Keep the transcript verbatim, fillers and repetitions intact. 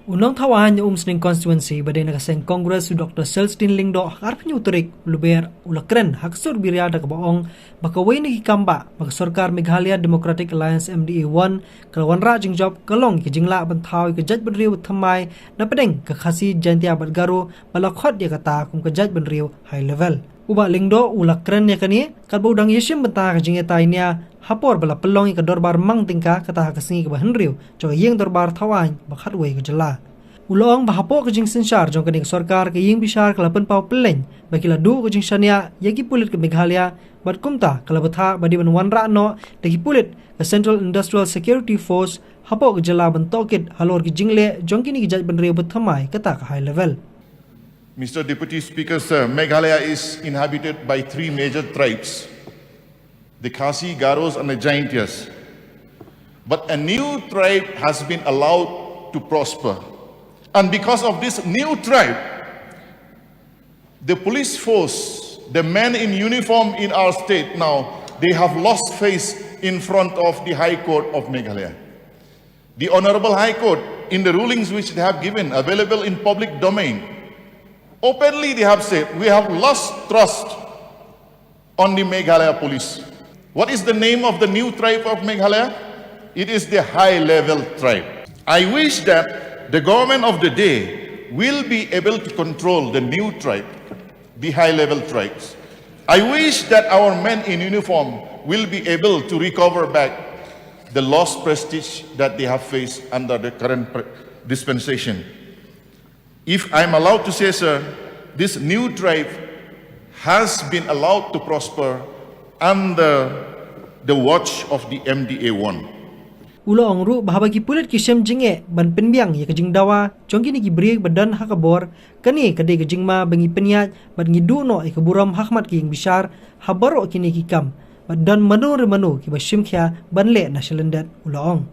U nongthaw aiñ na Umsning Constituency ba dei na ka seng Congress, u Dr Celestine Lyngdoh, ha ka arphew hynñiew tarik u Lber, u la kren ha ka sur Biria da kaba ong ba kawei na ki kam ba ba ka sorkar Meghalaya Democratic Alliance, M D A one, ka la wanrah jingjop ka long ïa ka jinglah ban thaw ïa ka jaitbynriew bathymmai na pdeng ka Khasi, Jaintia bad Garo, ba la khot ïa kata kum ka jaitbynriew high level. U Bah Lyngdoh u la kren ïa kane katba u dang ïashim bynta ka jingïatai nia ha por ba la pynlong ïa ka dorbar mang tyngka, kata ha ka sngi kaba hynriew jong ka ïing dorbar thaw aiñ ba khatwei ka jylla. U la ong ba hapoh ka jingsynshar jong kane ka sorkar, ka ïing bishar ka la pynpaw pyllein ba ki la duh ka jingshaniah ïa ki pulit ka Meghalaya, bad kumta ka la bthah ba dei ban wanrah noh da ki pulit ka Central Industrial Security Force hapoh ka jylla ban tohkit halor ki jingleh jong kine ki jaitbynriew bathymmai, kata ka high level. Mister Deputy Speaker, sir, Meghalaya is inhabited by three major tribes, the Khasi, Garos, and the Jaintias. But a new tribe has been allowed to prosper. And because of this new tribe, the police force, the men in uniform in our state now, they have lost face in front of the High Court of Meghalaya. The Honorable High Court, in the rulings which they have given, available in public domain, openly they have said, "We have lost trust on the Meghalaya police." What is the name of the new tribe of Meghalaya? It is the high level tribe. I wish that the government of the day will be able to control the new tribe, the high level tribes. I wish that our men in uniform will be able to recover back the lost prestige that they have faced under the current pre- dispensation. If I'm allowed to say, sir, this new tribe has been allowed to prosper under the watch of the M D A one. U la ong ruh ba haba ki pulit ki shem jingeh ban pynbiang ïa ka jingdawa jong kine ki briew ba don ha ka bor, kane ka dei ka jingma ba ngi pynïaid bad ngi duh noh ïa ka burom ha khmat ka ïing bishar ha baroh kine ki kam, bad don mano re mano kiba shim khia ban leh na shalyndet, u la ong.